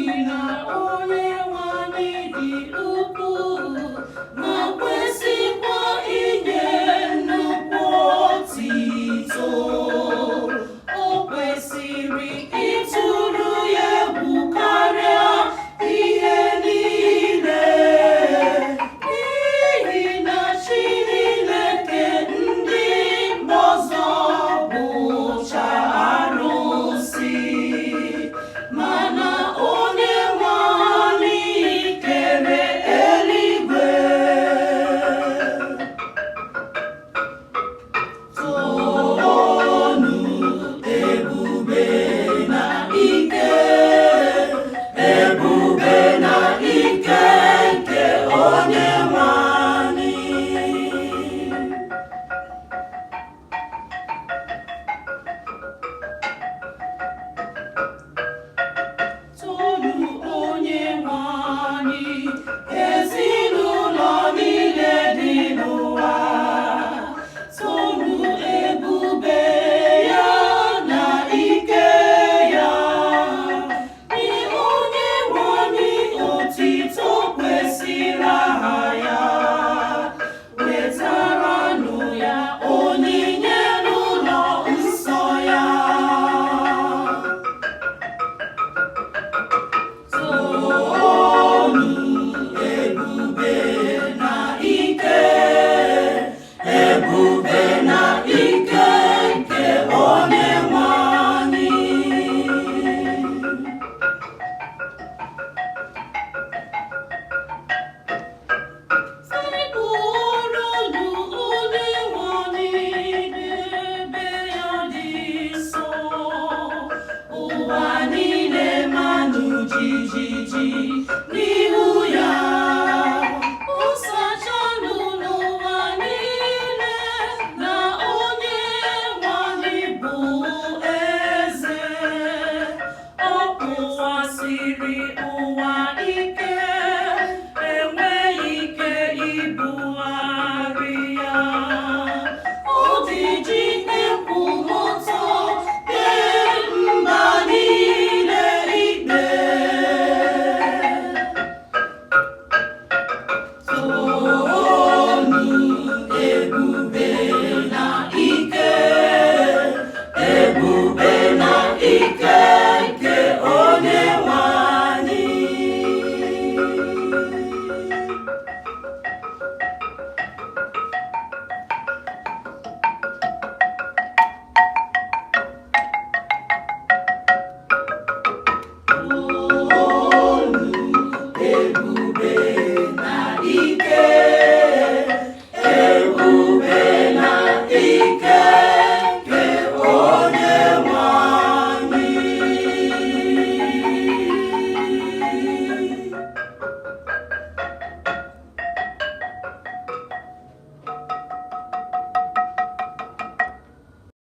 N'ihi na onye nwe anyị dị ukwuu ma kwesịkwa inye nnukwu otito. O kwesịrị ịtụrụ ya egwu karịa ihe niile, n'ihi na chi niile nke ndị mba ọzọ bụcha arụsị, mana onye nwe anyị kere eluigwe. Toonu ebube na ike, ebube na ike nke onye nwe anyị. Toonu onye nwe anyị, ezinụlọ niile dị n'ụwa. Toonu ebube ya na ike ya. Nye onye nwe anyị otito kwesịrị aha ya. Wetaranụ ya onyinye n'ụlọ nsọ ya. Toonu ebube na ike, ebube na ike nke onye nwe anyị. Sekpụrụnụ onye nwe anyị n'ebe ya dị nsọ. Ụwa niile manụ jijiji.